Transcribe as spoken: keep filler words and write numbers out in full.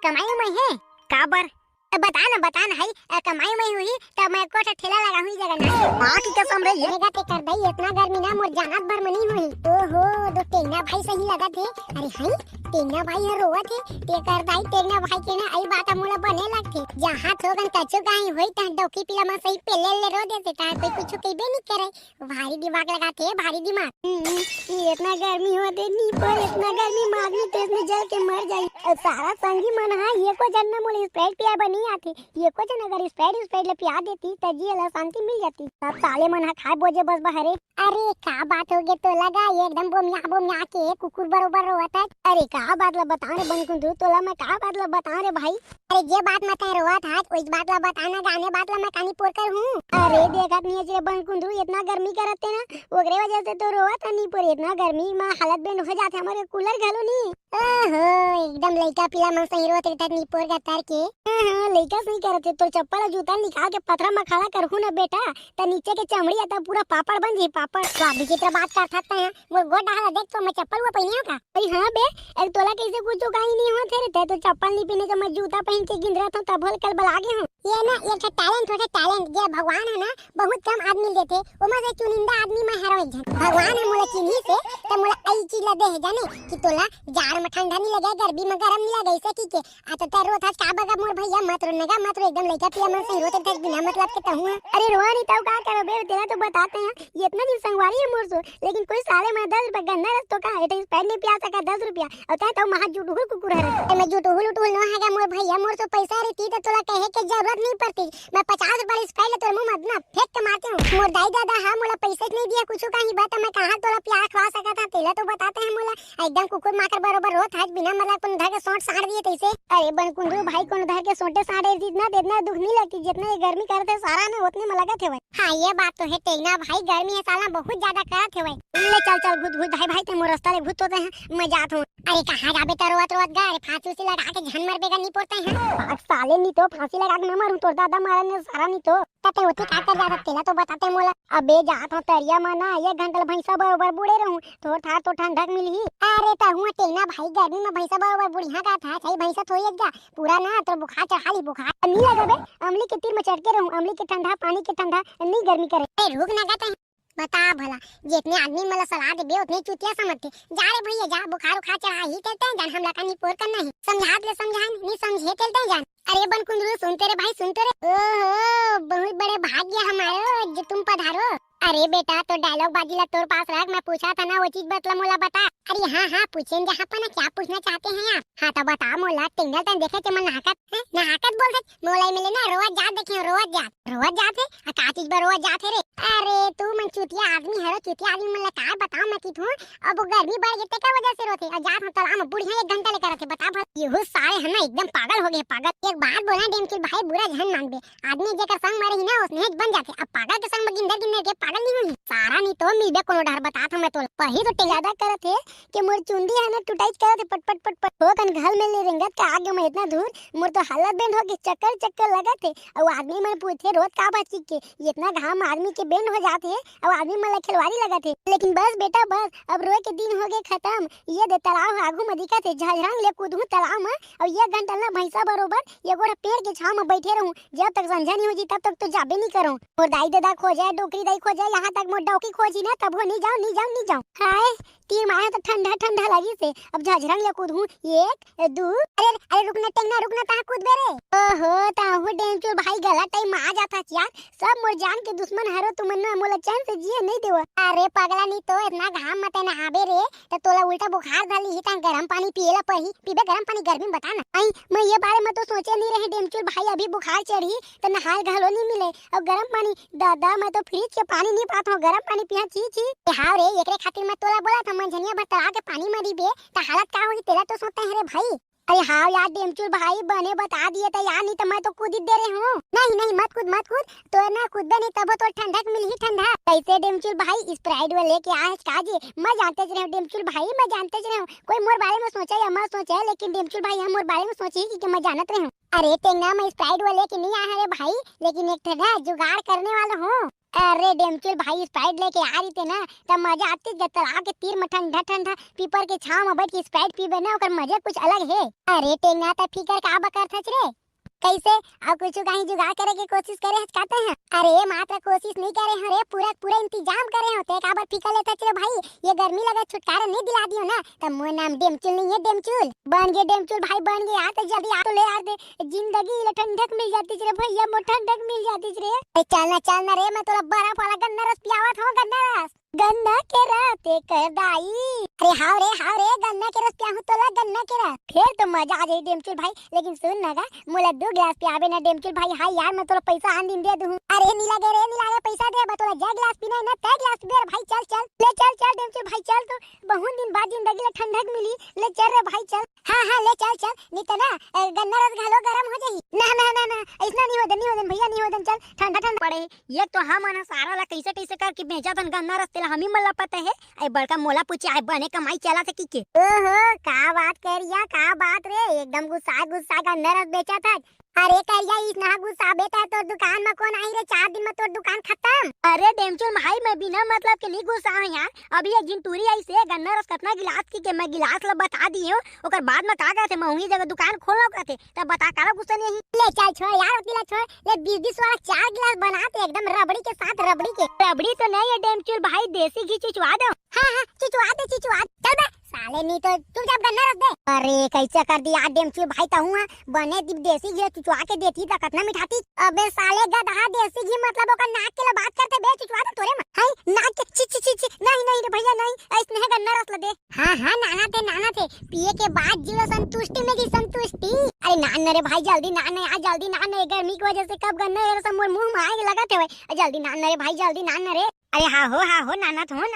कमाई उमाई हे? काबर? बता ना, बता ना, हई, अ, कमाई उमाई होही, त मैं एको ठा ठेला लगाहूं ई जगह ना। माँ की कसम रे, ये। देखा ते कर दई, इतना गर्मी ना मोर जानत भर म नइ होही। ओहो, तो टेंगना भाई सही लगत हे। अरे हई, टेंगना भाई ह रोवत हे। ते कर दई, टेंगना भाई के ना, अई बात ह मोला बने लगथे। जहाँ थोकन कछु काहीं होई, तहाँ डौकी पीला मन सही पेले ले रो देथे, तहाँ कोई कुछु कहिबे नइ करे। भारी दिमाग लगाथे, भारी दिमाग। हम्म, ये इतना गर्मी होथे, नी पर इतना गर्मी म आदमी तेज में जल के मर जाई। अउ सारा संगी मन ह एको झन न मोला Sprite पिया बर नइ आथे। एको झन अगर Sprite, Sprite ले पिया देती, त जिए ला शांति मिल जाती। सब साले मन ह खाए बोजे बस बहरे। अरे, का बात हो गे तोला गा? ये एकदम बोमिया, बोमिया के कुकुर बरोबर रोवत है। अरे, का बात ला बताओ रे बनकुंदरू, तोला मैं का बात ला बताओ रे भाई? अरे, जे बात मैं तय रोवत हस, ओइच बात ला बता ना, गाने बात ला मैं कानी पोर कर हूँ। अरे, देखत नहीं है रे बनकुंदरू, इतना गर्मी करत हे ना, ओकरे वजह से तो रोवत हनी, पर इतना गर्मी में हालत बेंड हो जाथे, हमारे कूलर घलो नहीं। ओहो, एकदम लइका पीला मन सही रोत रहिथस निपोर गतर के। हाँ, हाँ, लइका सही करत हे, तोर चप्पल अउ जूता निकाल के पथरा म खड़ा करहूँ न बेटा, त नीचे के चमड़ी ह त पूरा पापड़ बन जाही, पापड़। का विचित्र बात करथस तैं, मोर गोड़ डहर देख तो मैं चप्पल वो पहिने हूँ का? अरे हाँ बे, अरे तोला कैसे कुछ काहीं नहीं होत हे रे, तैं तो चप्पल नहीं पहने के मैं जूता पहन के गिंदरत हूँ, तब होल कल बला गे हूँ। ये ना, ये एक ठो talent होथे, talent, जे भगवान ह ना, बहुत कम आदमी ल देथे, ओमा से चुनिंदा आदमी मैं हरव एक झन। भगवान ह मोला चिन्हिस हे, त मोला अई चीज ला दे हे, जाने, कि तोला जाड़ म ठंडा नी लगे, गर्मी म गरम नी लगे, अइसे कहिके। आ, त तैं रोत हस का बगा मोर भैया, मत रो न गा, मत रो, एकदम लइका पिया मन सही रोत हस बिना मतलब के तहूँ ह। अरे रोवा नहीं तब का करबे, तेला तो बताते हैं, ये इतना दिन संगवारी है मोर सो, लेकिन कोई साले मैं दस रुपया गंदा रस तो का, एटा Sprite नहीं पिया सका दस रुपया, अउ तैं तो महा जुटहुल कुकुर हरे। ए, मैं जुटहुल उटहुल नो हगा मोर भैया, मोर सो पैसा रहती त तोला कहे के जरूरत नहीं पड़ती। मैं पचास रुपया Sprite ले तोर मुंह म ना फेंक के मारते हूँ। मोर दाई दादा हा मोला पैसा नहीं दिया, कुछ कहीं बात मैं कहाँ तोला पिया खवा सकत हा, तेला तो बताते हैं मोला। एकदम कुकुर माकर बरोबर रोत हस, बिना मतलब कोनो धर के सोंट साड़ दिए तैसे। अरे बनकुंदरू भाई, कोनो धर के सोंटे साड़े जितना, इतना दुख नहीं लगती, जितना ये गर्मी करत हे सारा ना, उतने में लगत हे भाई। हाँ, ये बात तो है टेंगना भाई, गर्मी है साला बहुत ज्यादा करत हे भाई। ले चल चल घुट घुट भाई भाई, ते मोर रास्ता ले घुट होते हैं, मैं जात हूँ। अरे कहाँ जाबे त रोवत रोवत गा, अरे फांसी उसी लगा के झन मरबे गा, नहीं पोरते हैं। पाक साले, नहीं तो फांसी लगा के मैं मरूं, तोर दादा मारन ने सारा नहीं तो। त तैं ओती का कर जात हस, तेला तो बताते मोला। अबे जात हूँ तरिया म ना, एक घंटा ले भैंसा बरोबर बूड़े रहूं, थोर थार तो ठंडक मिलही। अरे तहूँ टेंगना भाई, गर्मी म भैंसा बरोबर बूड़िहा का था, सही भैंसा थोड़ी एक गा, पूरा ना तोर बुखार चढ़ा ली बुखार। नहीं लगा बे, अमली के तीर म चढ़ के रहूं, अमली के ठंडा, पानी के ठंडा, नहीं गर्मी करे। ए रुक ना गा तैं, बता भला, जितने आदमी मन ला सलाह देबे, उतने चुतिया समझथे। जा रे भैया, जा, बुखार उखार चढ़ा ही तेल तैं जान, हमला का निपोर करना ही। समझात ले समझान, नी समझे तेल तैं जान। अरे बनकुंदरू, सुन तो रे भाई, सुन तो रे। ओहो, बहुत बड़े भाग्य हमारो, जो तुम पधारो। अरे बेटा, तो dialogue बाजी ला तोर पास रख, मैं पूछा था ना, वो चीज बतला मोला बता। अरे हाँ, हाँ, पूछेन जहाँ पर ना, क्या पूछना चाहते हैं आप? हाँ, तो बता मोला, टेंगना तैं देखे के मन नहाकत, हैं? नहाकत बोलथे, मोला मिले ना, रोवत जात देखे हूँ, रोवत जात। रोवत जात हे? आ, का चीज बर रोवत जात हे रे? अरे, तू मन चुतिया आदमी हरो, चुतिया आदमी मन ला का बताओ मैं किथूं? अब वो गर्मी बढ़ गे, तेकर वजह से रोथे। अउ जात हूँ तालाब म बूड़िहा एक घंटा ले करत हे, बता भला। यहू सारे ह ना एकदम पागल हो गे, पागल। एक बात बोला डेमचुल भाई, बुरा झन मानबे, आदमी जेकर संग म रही ना, ओसनेच बन जाथे। अब पागल के संग म गिंदर गिंदर के पागल नहीं होही। सारा नहीं तो मिलबे कोनो डहर, बतात हूँ मैं तोला। वही तो टेंगना ज्यादा करत हे, के मोर चुंदी ह ना टुटाइच करत हे पट पट पट पट। हो कन घर में ले रेंगत का आगे में इतना दूर, मोर तो हालत बेंड हो गे, चक्कर चक्कर लगत हे। अउ आदमी मन पूछथे रोत का बात की के, इतना घाम आदमी के बेंड हो जात हे, अउ आदमी मन ला खिलवाड़ी लगत हे। लेकिन बस बेटा बस, अब रोए के दिन हो गे खत्म। ये दे तालाब ह आगू में दिखत हे, झझरंग ले कूदहूँ तालाब में, अउ ये घंटा ना भैंसा बरोबर ये गोड़ पेड़ के छाव में बैठे रहूँ, जब तक संझा नहीं हो जी तब तक तो जाबे नहीं करूँ। मोर दाई ददा खोजे, डोकरी दाई खोजे, यहाँ तक मोर डौकी खोजी ना, तब हो नहीं जाओ, नहीं जाओ, नहीं जाओ। हाय, तीर मारे तो ठंडा ठंडा लगिस हे। अब झझरंग ले कूदहूँ, एक, दू। अरे, अरे रुक ना टेंगना, रुक ना, तहाँ कूदबे रे। ओहो, तहूँ डेमचुल भाई गलत टाइम में आ जात हस यार। सब मोर जान के दुश्मन हरो तुमन, मोला चैन से जिए नहीं देवो। अरे पगला, नहीं तो इतना घाम म तैं नहाबे रे, त तोला उल्टा बुखार धर लिही, तहाँ गरम पानी पिए ला पड़ही। पीबे गरम पानी गर्मी में, बता ना। आई, मैं ये बारे में तो सोचे नहीं रहे डेमचुल भाई, अभी बुखार चढ़ी त नहाए घलो नहीं मिले। अउ गरम पानी, दादा, मैं तो फ्रिज के पानी नहीं पात हूँ, गरम पानी पिया, छी, छी। ए, हाव रे, एकरे खातिर मैं तोला बोला था, मंझनिया भर तरा के पानी मरी बे, त हालत का होही, तेला तो सोचते हैं रे भाई। अरे हाव यार, डेमचुल भाई, बने बता दिए त यार, नहीं त मैं तो कूद ही दे रहे हूँ। नहीं, नहीं, मत कूद, मत कूद, तो ना कूदबे नहीं, तब तो ठंडक मिलही, ठंडा। कैसे डेमचुल भाई, Sprite वो लेके आए का जी? मैं जानते च रहे हूँ, डेमचुल भाई, मैं जानते च रहे हूँ, कोई मोर बारे में सोचे या मत सोचे, लेकिन डेमचुल भाई हम मोर बारे में सोचे ही कि, कि मैं जानत रहे हूँ। अरे टेंगना, मैं स्प्राइट वाले के नहीं आया रे भाई, लेकिन एक ठे ना जुगाड़ करने वाला हूँ। अरे डेमचुल भाई, स्प्राइट लेके आ रही थे ना, तब मजा आती जब तालाब के तीर में ठंडा ठंडा पीपर के छाव में बैठ के स्प्राइट पीबे ना, ओकर मजा कुछ अलग है। अरे टेंगना, त फिकर का बकर थच रे? कैसे? अब कुछ कहीं जुगाड़ करे के कोशिश करे हच काते हैं? अरे मात्र कोशिश नहीं करे हो रे, पूरा पूरा इंतजाम करे हो। ते काबर फिकर लेथच रे भाई? ये गर्मी लगा छुटकारा नहीं दिला दियो ना, तब मोर नाम डेमचुल नहीं है, डेमचुल। बन गए डेमचुल भाई, बन गए। आ तो जल्दी आ तो ले यार दे, जिंदगी ले ठंडक मिल जाती रे भैया, मोर ठंडक मिल जाती रे। ए, चल ना, चल ना रे, मैं तोला बर्फ वाला गन्ना रस पियावत हूँ, गन्ना रस। गन्ना के रस ते कर दाई। अरे हाव रे, हाव रे, गन्ना के रस पियाहूँ तोला, गन्ना के रस। फिर तो मजा आ जाई डेमचुल भाई, लेकिन सुन ना गा, मोला दो गिलास पियाबे ना डेमचुल भाई। हाय यार, मैं तोला पैसा आन दिन दे दूँ। अरे नी लागे रे, नी लागे, पैसा दे, मैं तोला जय गिलास पीना है ना, तय गिलास पीबे रे भाई, चल, चल। ले चल, चल डेमचुल भाई, चल, तू बहुत दिन बाद जिंदगी ला ठंडक मिली। ले चल रे भाई, चल। हाँ, हाँ, ले चल, चल, नहीं तो ना, अ, गन्ना रस घलो गरम हो जाही। ना, ना, ना, ना, ऐसना नहीं होदन, नहीं होदन भैया, नहीं होदन, चल, ठंडा, ठंडा पड़े। ये तो हमन ह सारा ला कैसे, कैसे करके बेचत हन गन्ना रस, तेला हमी मन ला पता है। ए बड़का मोला पूछे, आए बने कमाई चला सकी के। ओहो, का बात करिया, का बात रे, एकदम गुस्सा, गुस्सा गन्ना रस बेचत है। अरे करिया, इस ना गुस्सा बेटा, तोर दुकान में कौन आई रे, चार दिन में तोर दुकान खत्म। अरे डेमचुल भाई, मैं बिना मतलब के नहीं गुस्सा हूँ यार। अभी एक दिन टूरी आई से गन्ना रस कतना गिलास की के मैं गिलास ला बता दी हूँ, ओकर बाद में का कहते, मैं उही जगह दुकान खोलना कहते, तब बता काला गुस्सा नहीं। ले चल छोड़ यार, ओती ला छोड़, ले बीस बीस वाला चार गिलास बनाते एकदम रबड़ी के साथ, रबड़ी के। रबड़ी तो नहीं है डेमचुल भाई, देसी घी चुचवा दो। हाँ, हाँ, चुचवा दे, चुचवा दे। चल बे, साले नहीं तो चुपचाप गन्ना रस दे। अरे, कैसे कर दिया डेमचुल भाई तहूँ, हाँ? बने दि-, देसी घी चुचवा के देती त कतना मिठाती। अबे साले गधा, देसी घी मतलब ओकर नाक के ले बात करते बे, चुचवा दे तोरे में। हाय, नाक के, छी, छी, छी, छी, नहीं, नहीं रे भैया, नहीं, ऐसने है गन्ना रस ला दे। हाँ, हाँ, नाना थे, नाना थे, पिए के बाद जीव ला संतुष्टि मिली, संतुष्टि। अरे नान न रे भाई, जल्दी नान न यार, जल्दी नान न, ये गर्मी की वजह से कब गन्ना ये सब मोर मुंह में आए लगा थे भाई, जल्दी नान न रे भाई, जल्दी नान न रे। अरे हाँ हो, हाँ हो, नाना थो ना।